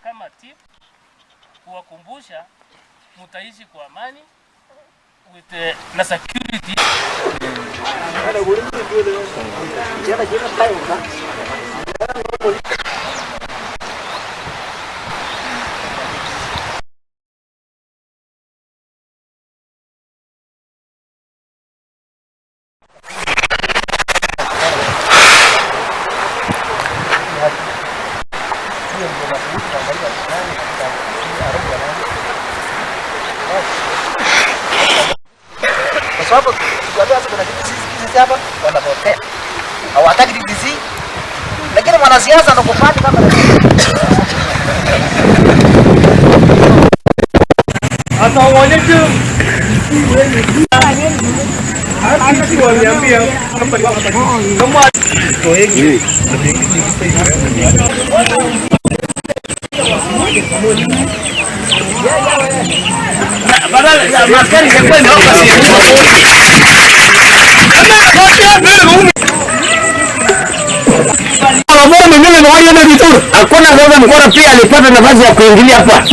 Kama team kuwakumbusha mtaishi kwa amani with na security. Kwa sababu tukiambia sasa kuna DDC sisi hapa wanapotea. Hawataki DDC. Lakini mwanasiasa anakufanya kama Hakuna sasa mkono pia alipata nafasi ya kuingilia hapa.